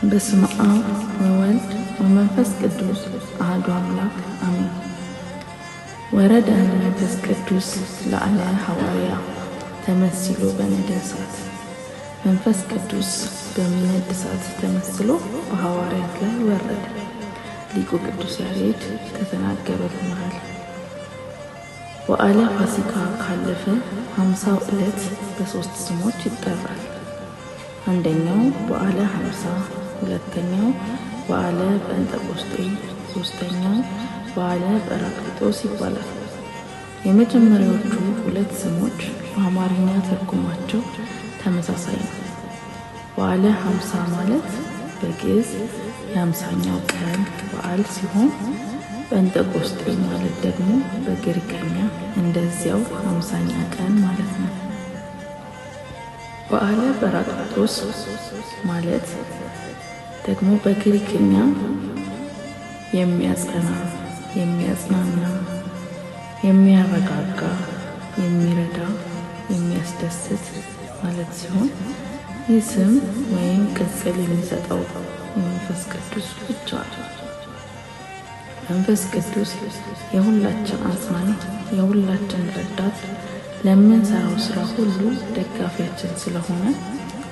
በስመ አብ ወወልድ ወመንፈስ ቅዱስ አሐዱ አምላክ አሜን። ወረደ መንፈስ ቅዱስ ላዕለ ሐዋርያ ተመሲሎ በነደ እሳት። መንፈስ ቅዱስ በሚነድ እሳት ተመስሎ በሐዋርያት ላይ ወረደ። ሊቁ ቅዱስ ያሬድ ከተናገሩት መሃል በዓለ ፋሲካ ካለፈ 50ው ዕለት በሦስት ስሞች ይጠራል። አንደኛው በዓለ 50፣ ሁለተኛው በዓለ ጴንጠቆስጤ፣ ሦስተኛው በዓለ ጰራቅሊጦስ ይባላል። የመጀመሪያዎቹ ሁለት ስሞች በአማርኛ ትርጉማቸው ተመሳሳይ ነው። በዓለ 50 ማለት በግዕዝ የሃምሳኛው ቀን በዓል ሲሆን ጴንጠቆስጤ ማለት ደግሞ በግሪክኛ እንደዚያው 50ኛ ቀን ማለት ነው። በዓለ ጰራቅሊጦስ ማለት ደግሞ በግሪክኛ የሚያጸና፣ የሚያጽናና፣ የሚያረጋጋ፣ የሚረዳ፣ የሚያስደስት ማለት ሲሆን ይህ ስም ወይም ቅጽል የሚሰጠው የመንፈስ ቅዱስ ብቻ ነው። መንፈስ ቅዱስ የሁላችን አጽናኝ፣ የሁላችን ረዳት፣ ለምንሰራው ስራ ሁሉ ደጋፊያችን ስለሆነ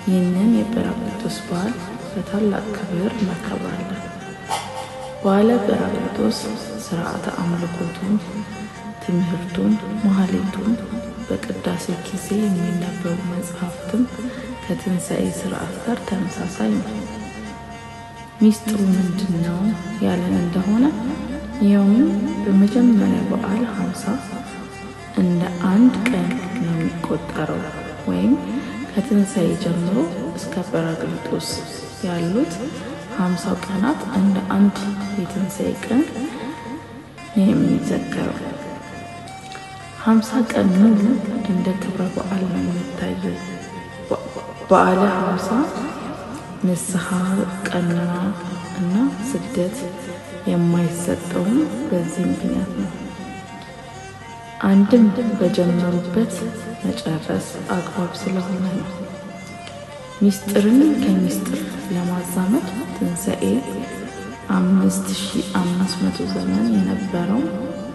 ይህንን የጰራቅሊጦስ በዓል በታላቅ ክብር እናከብራለን። በዓለ ጰራቅሊጦስ ስርዓተ አምልኮቱን፣ ትምህርቱን፣ ማህሌቱን፣ በቅዳሴ ጊዜ የሚነበቡ መጽሐፍትም ከትንሣኤ ስርዓት ጋር ተመሳሳይ ነው። ሚስጥሩ ምንድን ነው ያለን እንደሆነ ይኸውም በመጀመሪያ በዓለ 50 እንደ አንድ ቀን ነው የሚቆጠረው፣ ወይም ከትንሣኤ ጀምሮ እስከ ጰራቅሊጦስ ያሉት 50ው ቀናት እንደ አንድ የትንሣኤ ቀን ነው የሚዘከረው። 50 ቀን ሙሉ እንደ ክብረ በዓል ነው የሚታየው። በዓለ 50 ንስሐ፣ ቀኖና እና ስግደት የማይሰጠውም በዚህ ምክንያት ነው። አንድም በጀመሩበት መጨረስ አግባብ ስለሆነ ነው። ሚስጥርን ከሚስጥር ለማዛመድ ትንሣኤ 5500 ዘመን የነበረው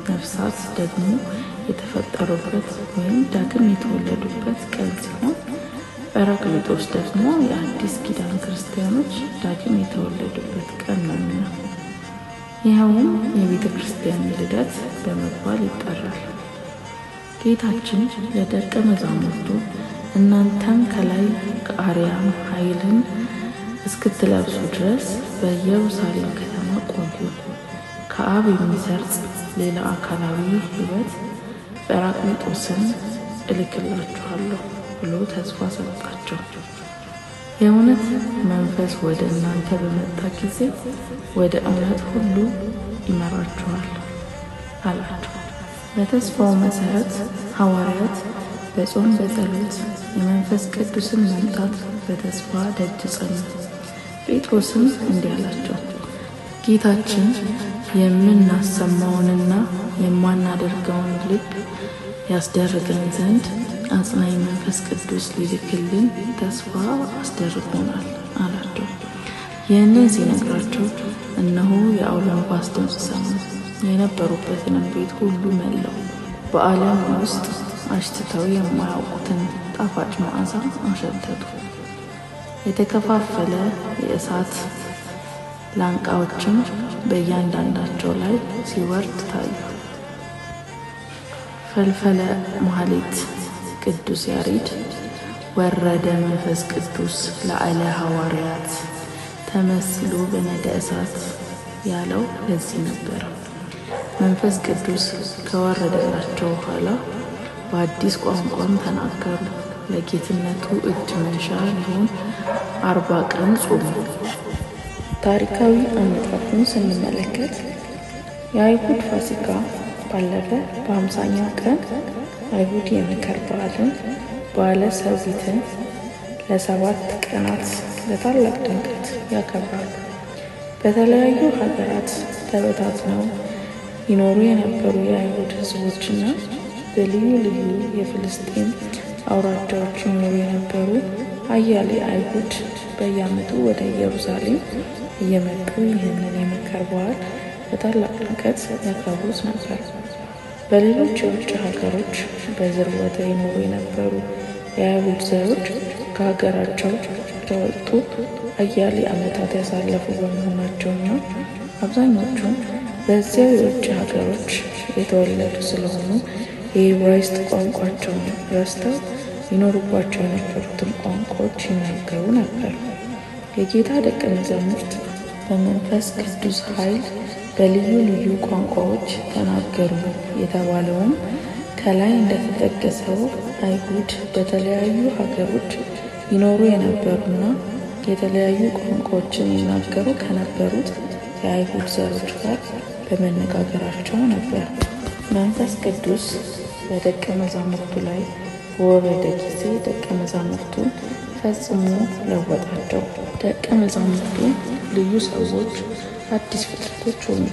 ነፍሳት ደግሞ የተፈጠሩበት ወይም ዳግም የተወለዱበት ቀን ሲሆን ጰራቅሊጦስ ደግሞ የአዲስ ኪዳን ክርስቲያኖች ዳግም የተወለዱበት ቀን ነውና ይኸውም የቤተ ክርስቲያን ልደት በመባል ይጠራል። ጌታችን ለደቀ መዛሙርቱ እናንተም ከላይ ከአርያም ኃይልን እስክትለብሱ ድረስ በኢየሩሳሌም ከተማ ቆዩ፣ ከአብ የሚሰርጽ ሌላ አካላዊ ሕይወት ጰራቅሊጦስን እልክላችኋለሁ ብሎ ተስፋ ሰጣቸው። የእውነት መንፈስ ወደ እናንተ በመጣ ጊዜ ወደ እውነት ሁሉ ይመራችኋል አላቸው። በተስፋው መሰረት ሐዋርያት በጾም በጸሎት የመንፈስ ቅዱስን መምጣት በተስፋ ደጅ ጸኑ። ጴጥሮስም እንዲህ አላቸው፣ ጌታችን የምናሰማውንና የማናደርገውን ልብ ያስደርገን ዘንድ አጽናኝ መንፈስ ቅዱስ ሊልክልን ተስፋ አስደርጎናል አላቸው። ይህንን ሲነግራቸው እነሆ የአውሎ ነፋስ ድምፅ ሰሙ፣ የነበሩበትንም ቤት ሁሉ መላው። በዓለም ውስጥ አሽትተው የማያውቁትን ጣፋጭ መዓዛ አሸተቱ። የተከፋፈለ የእሳት ላንቃዎችም በእያንዳንዳቸው ላይ ሲወርድ ታዩ። ፈልፈለ ማህሌት ቅዱስ ያሬድ ወረደ መንፈስ ቅዱስ ላዕለ ሐዋርያት ተመስሎ በነደ እሳት ያለው ለዚህ ነበረ። መንፈስ ቅዱስ ከወረደላቸው በኋላ በአዲስ ቋንቋም ተናገሩ። ለጌትነቱ እጅ መንሻ ሊሆን 40 ቀን ጾሙ። ታሪካዊ አመጣጡን ስንመለከት የአይሁድ ፋሲካ ባለፈ በ50ኛው ቀን አይሁድ የመከር በዓልን በዓለ ሰዊትን ለ7 ቀናት በታላቅ ድምቀት ያከብራሉ። በተለያዩ ሀገራት ተበታትነው ይኖሩ የነበሩ የአይሁድ ሕዝቦችና በልዩ ልዩ የፍልስጤም አውራጃዎች ይኖሩ የነበሩ አያሌ አይሁድ በየዓመቱ ወደ ኢየሩሳሌም እየመጡ ይህንን የመከር በዓል በታላቅ ድምቀት ያከብሩት ነበር። በሌሎች የውጭ ሀገሮች በዝርወተ ይኖሩ የነበሩ የአይሁድ ዘሮች ከሀገራቸው ከወጡ አያሌ ዓመታት ያሳለፉ በመሆናቸውና አብዛኞቹም በዚያው የውጭ ሀገሮች የተወለዱ ስለሆኑ የዕብራይስጥ ቋንቋቸውን ረስተው ይኖሩባቸው የነበሩትን ቋንቋዎች ይናገሩ ነበር። የጌታ ደቀ መዛሙርት በመንፈስ ቅዱስ ኃይል በልዩ ልዩ ቋንቋዎች ተናገሩ የተባለውም ከላይ እንደተጠቀሰው አይሁድ በተለያዩ ሀገሮች ይኖሩ የነበሩና የተለያዩ ቋንቋዎችን ይናገሩ ከነበሩት የአይሁድ ዘሮች ጋር በመነጋገራቸው ነበር። መንፈስ ቅዱስ በደቀ መዛሙርቱ ላይ በወረደ ጊዜ ደቀ መዛሙርቱን ፈጽሞ ለወጣቸው። ደቀ መዛሙርቱ ልዩ ሰዎች፣ አዲስ ፍጥረቶች ሆኑ።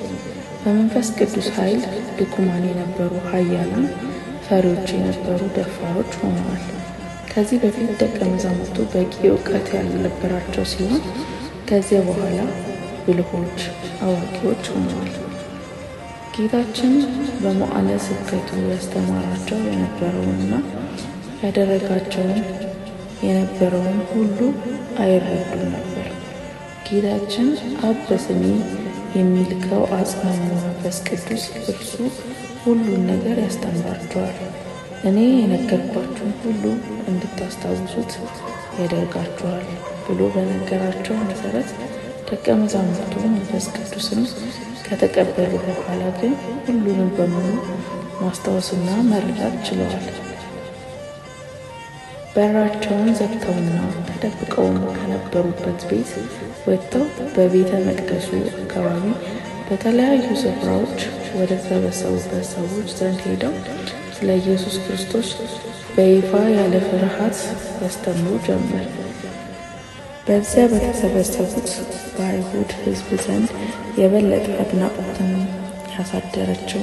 በመንፈስ ቅዱስ ኃይል ድኩማን የነበሩ ኃያላን፣ ፈሪዎች የነበሩ ደፋሮች ሆነዋል። ከዚህ በፊት ደቀ መዛሙርቱ በቂ እውቀት ያልነበራቸው ሲሆን ከዚያ በኋላ ብልሆች፣ አዋቂዎች ሆነዋል። ጌታችን በመዋዕለ ስብከቱ ያስተማራቸው የነበረውንና ያደረጋቸውን የነበረውን ሁሉ አይረዱም ነበር። ጌታችን አብ በስሜ የሚልከው አጽናኙ መንፈስ ቅዱስ እርሱ ሁሉን ነገር ያስተምራችኋል፣ እኔ የነገርኳችሁን ሁሉ እንድታስታውሱት ያደርጋችኋል ብሎ በነገራቸው መሰረት ደቀ መዛሙርቱ መንፈስ ቅዱስን ከተቀበሉ በኋላ ግን ሁሉንም በሙሉ ማስታወስና መረዳት ችለዋል። በራቸውን ዘግተውና ተደብቀውም ከነበሩበት ቤት ወጥተው በቤተ መቅደሱ አካባቢ በተለያዩ ስፍራዎች ወደ ተሰበሰቡበት ሰዎች ዘንድ ሄደው ስለ ኢየሱስ ክርስቶስ በይፋ ያለ ፍርሃት ያስተምሩ ጀመር። በዚያ በተሰበሰቡት በአይሁድ ሕዝብ ዘንድ የበለጠ አድናቆትን ያሳደረችው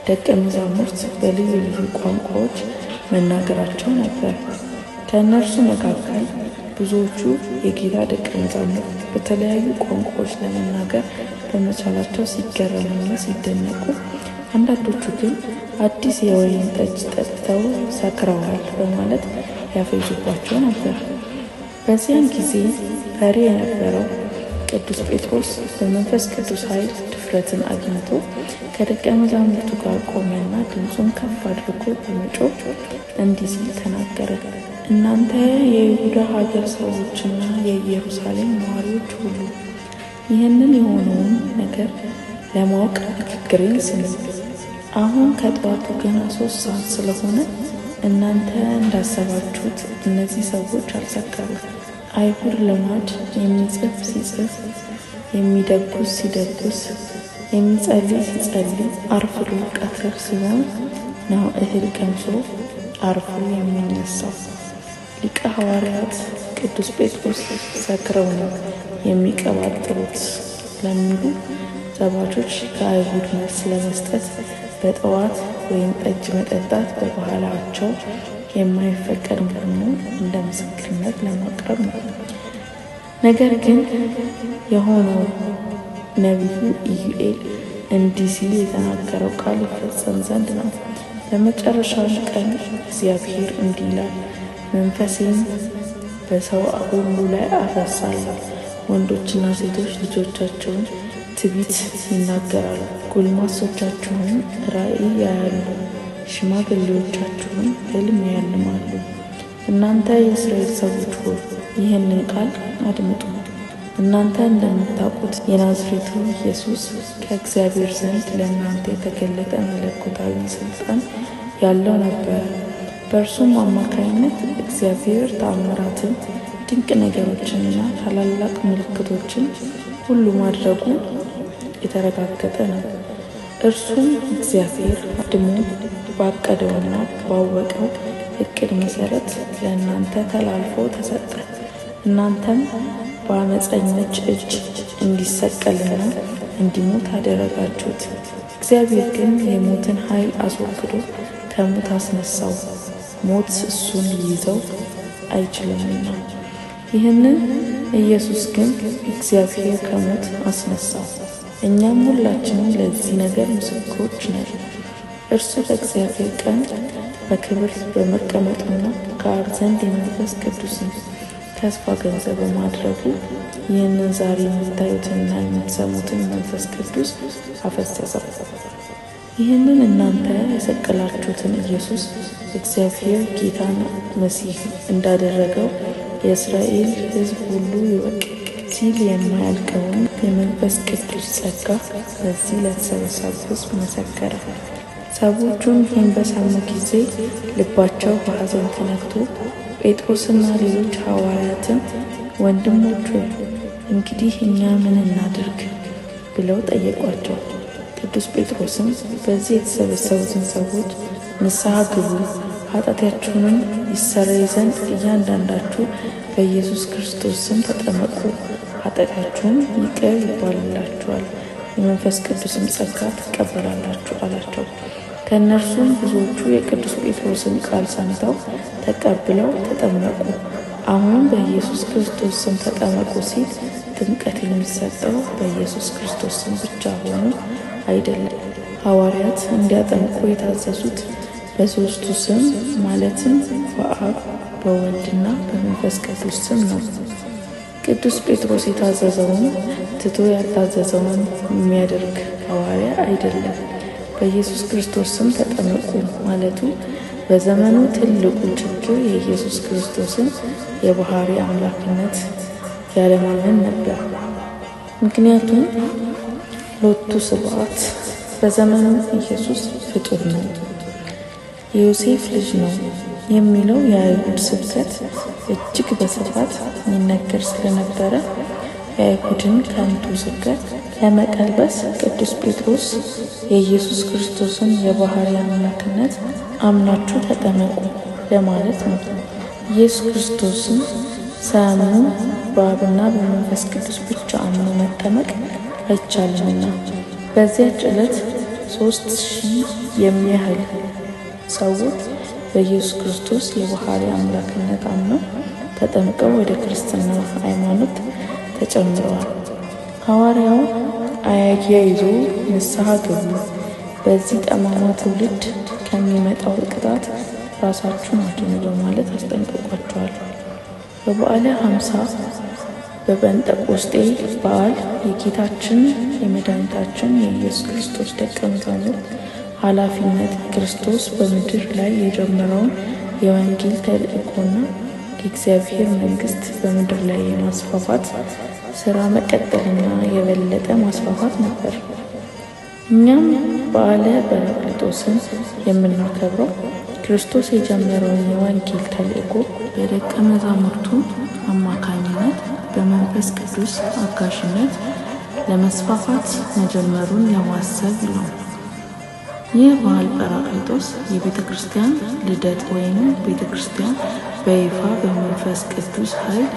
ደቀ መዛሙርት በልዩ ልዩ ቋንቋዎች መናገራቸው ነበር። ከእነርሱ መካከል ብዙዎቹ የጌታ ደቀ መዛሙርት በተለያዩ ቋንቋዎች ለመናገር በመቻላቸው ሲገረሙና ሲደነቁ፣ አንዳንዶቹ ግን አዲስ የወይን ጠጅ ጠጥተው ሰክረዋል በማለት ያፌዙባቸው ነበር። በዚያን ጊዜ ፈሪ የነበረው ቅዱስ ጴጥሮስ በመንፈስ ቅዱስ ኃይል ድፍረትን አግኝቶ ከደቀ መዛሙርቱ ጋር ቆመና ድምፁን ከፍ አድርጎ በመጮህ እንዲህ ሲል ተናገረ። እናንተ የይሁዳ ሀገር ሰዎችና የኢየሩሳሌም ነዋሪዎች ሁሉ ይህንን የሆነውን ነገር ለማወቅ ንግግሬን ስሙ። አሁን ከጠዋቱ ገና 3 ሰዓት ስለሆነ እናንተ እንዳሰባችሁት እነዚህ ሰዎች አልሰከሩም። አይሁድ ልማድ የሚጽፍ ሲጽፍ፣ የሚደጉስ ሲደጉስ፣ የሚጸልይ ሲጸልይ አርፍዶ ቀትር ሲሆን ነው እህል ቀምሶ አርፎ የሚነሳው። ሊቀ ሐዋርያት ቅዱስ ጴጥሮስ ሰክረው ነው የሚቀባጥሩት ለሚሉ ዘባቾች ከአይሁድ መልስ ለመስጠት በጠዋት ወይን ጠጅ መጠጣት በባህላቸው የማይፈቀድ መሆኑን እንደ ምስክርነት ለማቅረብ ነው። ነገር ግን የሆነው ነቢዩ ኢዩኤል እንዲህ ሲል የተናገረው ቃል ይፈጸም ዘንድ ነው። በመጨረሻው ቀን እግዚአብሔር እንዲህ ይላል፣ መንፈሴን በሰው ሁሉ ላይ አፈሳለሁ። ወንዶችና ሴቶች ልጆቻቸውን ትንቢት ይናገራሉ፣ ጎልማሶቻችሁም ራእይ ያያሉ፣ ሽማግሌዎቻችሁም ሕልም ያልማሉ። እናንተ የእስራኤል ሰዎች ሆይ ይህንን ቃል አድምጡ። እናንተ እንደምታውቁት የናዝሬቱ ኢየሱስ ከእግዚአብሔር ዘንድ ለእናንተ የተገለጠ መለኮታዊ ስልጣን ያለው ነበረ። በእርሱም አማካይነት እግዚአብሔር ተአምራትን፣ ድንቅ ነገሮችንና ታላላቅ ምልክቶችን ሁሉ ማድረጉ የተረጋገጠ ነው። እርሱም እግዚአብሔር አስቀድሞ ባቀደውና ባወቀው እቅድ መሰረት ለእናንተ ተላልፎ ተሰጠ። እናንተም በአመፀኞች እጅ እንዲሰቀልና እንዲሞት አደረጋችሁት። እግዚአብሔር ግን የሞትን ኃይል አስወግዶ ከሞት አስነሳው፣ ሞት እሱን ሊይዘው አይችልምና። ይህንን ኢየሱስ ግን እግዚአብሔር ከሞት አስነሳው። እኛም ሁላችንም ለዚህ ነገር ምስክሮች ነን። እርሱ በእግዚአብሔር ቀኝ በክብር በመቀመጡና ከአብ ዘንድ የመንፈስ ቅዱስን ተስፋ ገንዘብ በማድረጉ ይህንን ዛሬ የምታዩትንና የምትሰሙትን መንፈስ ቅዱስ አፈሰሰው። ይህንን እናንተ የሰቀላችሁትን ኢየሱስ እግዚአብሔር ጌታና መሲህ እንዳደረገው የእስራኤል ሕዝብ ሁሉ ይወቅ ሲል የማያልቀውን የመንፈስ ቅዱስ ጸጋ በዚህ ለተሰበሰቡ ሕዝብ መሰከረ። ሰዎቹም ይህን በሰሙ ጊዜ ልባቸው በሐዘን ተነክቶ ጴጥሮስና ሌሎች ሐዋርያትን ወንድሞች ሆይ፣ እንግዲህ እኛ ምን እናድርግ ብለው ጠየቋቸው። ቅዱስ ጴጥሮስም በዚህ የተሰበሰቡትን ሰዎች ንስሐ ግቡ፣ ኃጢአታችሁንም ይሰረይ ዘንድ እያንዳንዳችሁ በኢየሱስ ክርስቶስ ስም ተጠመቁ፣ ኃጢአታችሁም ይቅር ይባልላችኋል፣ የመንፈስ ቅዱስም ጸጋ ትቀበላላችሁ አላቸው። ከእነርሱም ብዙዎቹ የቅዱስ ጴጥሮስን ቃል ሰምተው ተቀብለው ተጠመቁ። አሁንም በኢየሱስ ክርስቶስ ስም ተጠመቁ ሲል ጥምቀት የሚሰጠው በኢየሱስ ክርስቶስ ስም ብቻ ሆኖ አይደለም። ሐዋርያት እንዲያጠምቁ የታዘዙት በሦስቱ ስም ማለትም በአብ በወልድና በመንፈስ ቅዱስ ስም ነው። ቅዱስ ጴጥሮስ የታዘዘውን ትቶ ያልታዘዘውን የሚያደርግ ሐዋርያ አይደለም። በኢየሱስ ክርስቶስ ስም ተጠመቁ ማለቱ በዘመኑ ትልቁ ችግር የኢየሱስ ክርስቶስን የባህሪ አምላክነት ያለማመን ነበር። ምክንያቱም ሎቱ ስብሐት በዘመኑ ኢየሱስ ፍጡር ነው፣ የዮሴፍ ልጅ ነው የሚለው የአይሁድ ስብከት እጅግ በስፋት ይነገር ስለነበረ የአይሁድን ከንቱ ስብከት ለመቀልበስ ቅዱስ ጴጥሮስ የኢየሱስ ክርስቶስን የባህሪ አምላክነት አምናችሁ ተጠመቁ ለማለት ነው። ኢየሱስ ክርስቶስን ሳያምኑ በአብና በመንፈስ ቅዱስ ብቻ አምኖ መጠመቅ አይቻልምና። በዚያች ዕለት 3000 የሚያህል ሰዎች በኢየሱስ ክርስቶስ የባህሪ አምላክነት አምነው ተጠምቀው ወደ ክርስትና ሃይማኖት ተጨምረዋል። ሐዋርያው አያይዞ ንስሐ ግቡ፣ በዚህ ጠማማ ትውልድ ከሚመጣው ቅጣት ራሳችሁን አድኑ በማለት አስጠንቅቋቸዋል። በበዓለ 50 በጴንጠቆስጤ በዓል የጌታችን የመድኃኒታችን የኢየሱስ ክርስቶስ ደቀ መዛሙርት ኃላፊነት ክርስቶስ በምድር ላይ የጀመረውን የወንጌል ተልእኮና የእግዚአብሔር መንግሥት በምድር ላይ የማስፋፋት ስራ መቀጠልና የበለጠ ማስፋፋት ነበር። እኛም በዓለ ጰራቅሊጦስን የምናከብረው ክርስቶስ የጀመረውን የወንጌል ተልእኮ በደቀ መዛሙርቱ አማካኝነት በመንፈስ ቅዱስ አጋዥነት ለመስፋፋት መጀመሩን ለማሰብ ነው። ይህ በዓል ጰራቅሊጦስ የቤተ ክርስቲያን ልደት ወይም ቤተ ክርስቲያን በይፋ በመንፈስ ቅዱስ ኃይል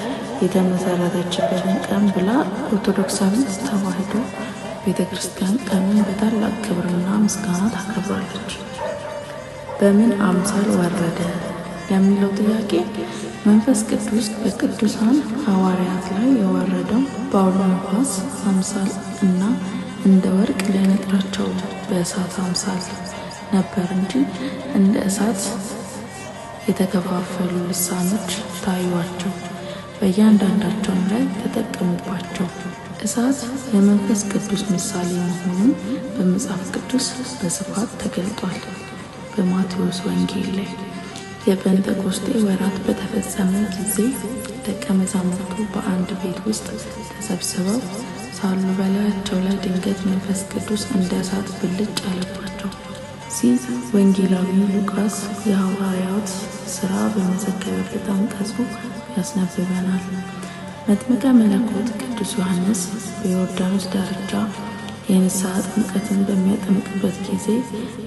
የተመሰረተችበትን ቀን ብላ ኦርቶዶክሳዊት ተዋሕዶ ቤተ ክርስቲያን ቀኑን በታላቅ ክብርና ምስጋና ታከብራለች። በምን አምሳል ወረደ ለሚለው ጥያቄ መንፈስ ቅዱስ በቅዱሳን ሐዋርያት ላይ የወረደው በአውሎ ነፋስ አምሳል እና እንደ ወርቅ ሊያነጥራቸው በእሳት አምሳል ነበር እንጂ እንደ እሳት የተከፋፈሉ ልሳኖች ታዩአቸው፣ በእያንዳንዳቸውም ላይ ተጠቀሙባቸው። እሳት የመንፈስ ቅዱስ ምሳሌ መሆኑን በመጽሐፍ ቅዱስ በስፋት ተገልጧል። በማቴዎስ ወንጌል ላይ የጴንጤቆስጤ ወራት በተፈጸመ ጊዜ ደቀ መዛሙርቱ በአንድ ቤት ውስጥ ተሰብስበው ሳሉ በላያቸው ላይ ድንገት መንፈስ ቅዱስ እንደ እሳት ብልጭ አለባቸው ሲል ወንጌላዊ ሉቃስ የሐዋርያት ሥራ በመዘገበበት አንቀጹ ያስነብበናል። መጥምቀ መለኮት ቅዱስ ዮሐንስ በዮርዳኖስ ዳርቻ የንስሐ ጥምቀትን በሚያጠምቅበት ጊዜ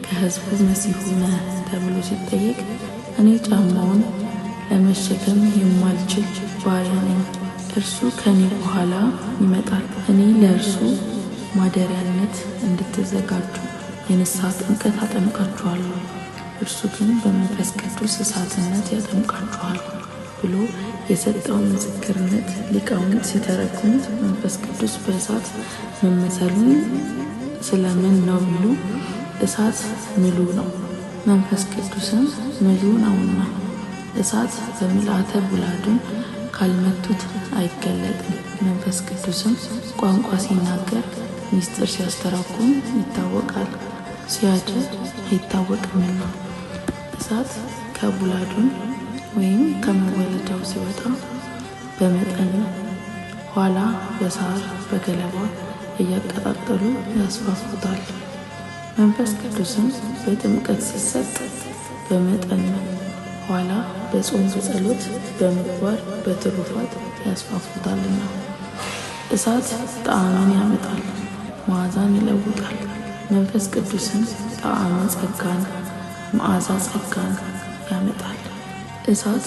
ከሕዝቡ መሲሁ ነህ ተብሎ ሲጠየቅ እኔ ጫማውን ለመሸከም የማልችል ባሪያ ነኝ፣ እርሱ ከኔ በኋላ ይመጣል፣ እኔ ለእርሱ ማደሪያነት እንድትዘጋጁ የንስሐ ጥምቀት አጠምቃችኋለሁ፣ እርሱ ግን በመንፈስ ቅዱስ እሳትነት ያጠምቃችኋል ብሎ የሰጠውን ምስክርነት ሊቃውንት ሲተረጉሙት መንፈስ ቅዱስ በእሳት መመሰሉን ስለምን ነው ቢሉ፣ እሳት ምሉ ነው፣ መንፈስ ቅዱስም ምሉ ነውና። እሳት በምልአተ ቡላዱን ካልመቱት አይገለጥም። መንፈስ ቅዱስም ቋንቋ ሲናገር ምስጢር ሲያስተረጉም ይታወቃል፣ ሲያጭር አይታወቅምና። እሳት ከቡላዱን ወይም ከመወለጃው ሲወጣ በመጠኑ፣ ኋላ በሳር በገለባ እያቀጣጠሉ ያስፋፉታል። መንፈስ ቅዱስም በጥምቀት ሲሰጥ በመጠኑ፣ ኋላ በጾም በጸሎት በምግባር በትሩፋት ያስፋፉታልና። እሳት ጣዕምን ያመጣል፣ መዓዛን ይለውጣል። መንፈስ ቅዱስም ጣዕመ ጸጋን መዓዛ ጸጋን ያመጣል። እሳት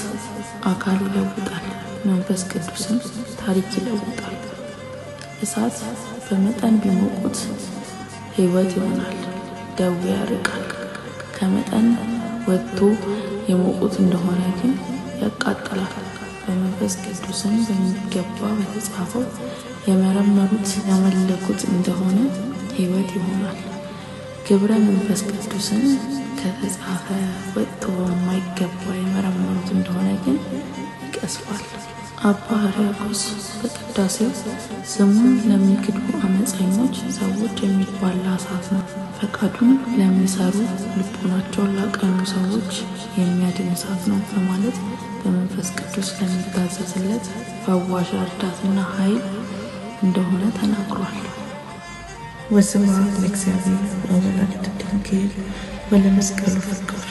አካል ይለውጣል፣ መንፈስ ቅዱስም ታሪክ ይለውጣል። እሳት በመጠን ቢሞቁት ሕይወት ይሆናል፣ ደዌ ያርቃል። ከመጠን ወጥቶ የሞቁት እንደሆነ ግን ያቃጥላል። በመንፈስ ቅዱስም በሚገባ በተጻፈው የመረመሩት ያመለኩት እንደሆነ ሕይወት ይሆናል። ግብረ መንፈስ ቅዱስን ከተጻፈ ወጥቶ በማይገባ የመረመሩት እንደሆነ ግን ይቀስፋል። አባ ሕርያቆስ በቅዳሴው ስሙን ለሚክዱ አመፀኞች ሰዎች የሚባላ እሳት ነው፣ ፈቃዱን ለሚሰሩ ልቦናቸውን ላቀኑ ሰዎች የሚያድን እሳት ነው በማለት በመንፈስ ቅዱስ ለሚታዘዝለት ፈዋሽ ረዳትና ኃይል እንደሆነ ተናግሯል። ወስብሐት ለእግዚአብሔር ወለወላዲቱ ድንግል ወለመስቀሉ ፍቁር።